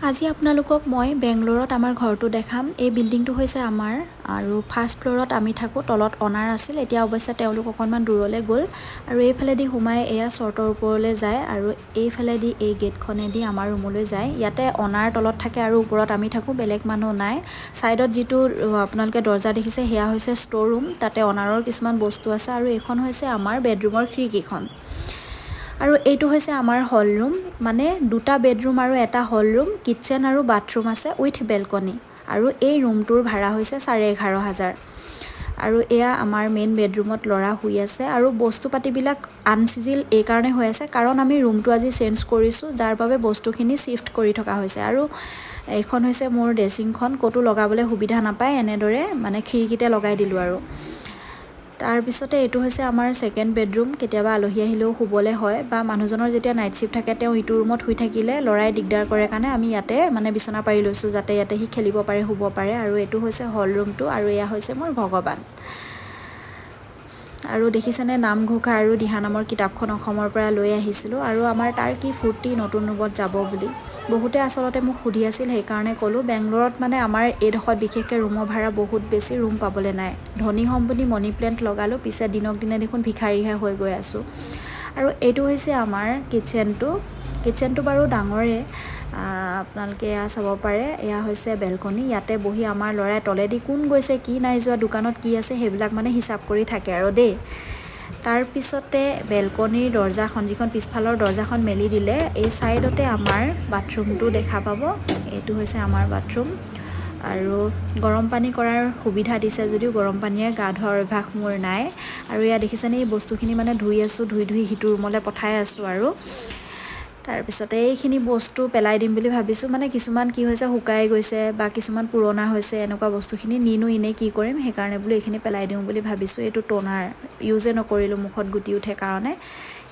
আজি আপোনালোকক মই বেংগলোৰত আমাৰ ঘৰটো দেখাম। এই বিল্ডিংটো হৈছে আমাৰ আৰু ফাৰ্ষ্ট ফ্ল'ৰত আমি থাকোঁ। তলত অনাৰ আছিল, এতিয়া অৱশ্যে তেওঁলোক অকণমান দূৰলৈ গ'ল। আৰু এইফালেদি সোমাই এয়া চৰ্টৰ ওপৰলৈ যায় আৰু এইফালেদি এই গেটখনেদি আমাৰ ৰুমলৈ যায়। ইয়াতে অনাৰ তলত থাকে আৰু ওপৰত আমি থাকোঁ, বেলেগ মানুহ নাই। ছাইডত যিটো আপোনালোকে দৰ্জা দেখিছে, সেয়া হৈছে ষ্ট'ৰ ৰুম। তাতে অনাৰৰ কিছুমান বস্তু আছে। আৰু এইখন হৈছে আমাৰ বেডৰুমৰ খিৰিকীখন আৰু এইটো হৈছে আমাৰ হল ৰুম। মানে দুটা বেডৰুম আৰু এটা হল ৰুম, কিটচেন আৰু বাথৰুম আছে উইথ বেলকনি। আৰু এই ৰুমটোৰ ভাড়া হৈছে 11,500। আৰু এয়া আমাৰ মেইন বেডৰুমত ল'ৰা শুই আছে। আৰু বস্তু পাতিবিলাক আনচিজিল এইকাৰণে হৈ আছে, কাৰণ আমি ৰুমটো আজি চেঞ্জ কৰিছোঁ, যাৰ বাবে বস্তুখিনি শ্বিফ্ট কৰি থকা হৈছে। আৰু এইখন হৈছে মোৰ ড্ৰেছিংখন। ক'তো লগাবলৈ সুবিধা নাপায়, এনেদৰে মানে খিৰিকীতে লগাই দিলোঁ। আৰু তাৰপিছতে এইটো হৈছে আমাৰ ছেকেণ্ড বেডৰুম। কেতিয়াবা আলহী আহিলেও শুবলৈ হয় বা মানুহজনৰ যেতিয়া নাইট শ্বিফ্ট থাকে, তেওঁ ইটো ৰুমত শুই থাকিলে ল'ৰাই দিগদাৰ কৰে কাৰণে আমি ইয়াতে মানে বিচনা পাৰি লৈছোঁ, যাতে ইয়াতে সি খেলিব পাৰে, শুব পাৰে। আৰু এইটো হৈছে হল ৰুমটো আৰু এয়া হৈছে মোৰ ভগৱান। আৰু দেখিছেনে, নামঘোষা আৰু দিহানামৰ কিতাপখন অসমৰ পৰা লৈ আহিছিলোঁ। আৰু আমাৰ তাৰ কি ফূৰ্তি নতুন ৰুমত যাব বুলি। বহুতে আচলতে মোক সুধি আছিল, সেইকাৰণে ক'লোঁ। বেংগলোৰত মানে আমাৰ এইডোখৰত বিশেষকৈ ৰুমৰ ভাড়া বহুত বেছি, ৰুম পাবলৈ নাই। ধনী হ'ম বুলি মানি প্লেণ্ট লগালোঁ, পিছে দিনক দিনে দেখোন ভিখাৰীহে হৈ গৈ আছোঁ। আৰু এইটো হৈছে আমাৰ কিটচেনটো। কিটচেনটো বাৰু ডাঙৰে, আপোনালোকে এয়া চাব পাৰে। এয়া হৈছে বেলকনি। ইয়াতে বহি আমাৰ ল'ৰাই তলেদি কোন গৈছে, কি নাই যোৱা, দোকানত কি আছে, সেইবিলাক মানে হিচাপ কৰি থাকে আৰু দেই। তাৰপিছতে বেলকনিৰ দৰ্জাখন, যিখন পিছফালৰ দৰ্জাখন মেলি দিলে এই ছাইডতে আমাৰ বাথৰুমটো দেখা পাব। এইটো হৈছে আমাৰ বাথৰুম। আৰু গৰম পানী কৰাৰ সুবিধা দিছে যদিও গৰম পানীয়ে গা ধোৱাৰ অভ্যাস মোৰ নাই। আৰু এয়া দেখিছেনে, এই বস্তুখিনি মানে ধুই আছোঁ, ধুই ধুই সিটো ৰুমলৈ পঠাই আছোঁ। আৰু তাৰপিছতে এইখিনি বস্তু পেলাই দিম বুলি ভাবিছোঁ। মানে কিছুমান কি হৈছে, শুকাই গৈছে বা কিছুমান পুৰণা হৈছে। এনেকুৱা বস্তুখিনি নিনো এনেই কি কৰিম? সেইকাৰণে বোলো এইখিনি পেলাই দিওঁ বুলি ভাবিছোঁ। এইটো ট'নাৰ ইউজে নকৰিলোঁ, মুখত গুটি উঠে কাৰণে।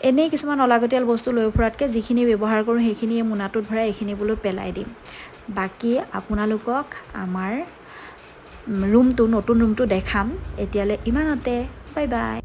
এনেই কিছুমান অলাগতিয়াল বস্তু লৈ ফুৰাতকৈ যিখিনি ব্যৱহাৰ কৰোঁ, সেইখিনি এই মোনাটোত ভৰাই এইখিনি বোলো পেলাই দিম। বাকী আপোনালোকক আমাৰ ৰুমটো, নতুন ৰুমটো দেখাম। এতিয়ালৈ ইমানতে, বাই বাই।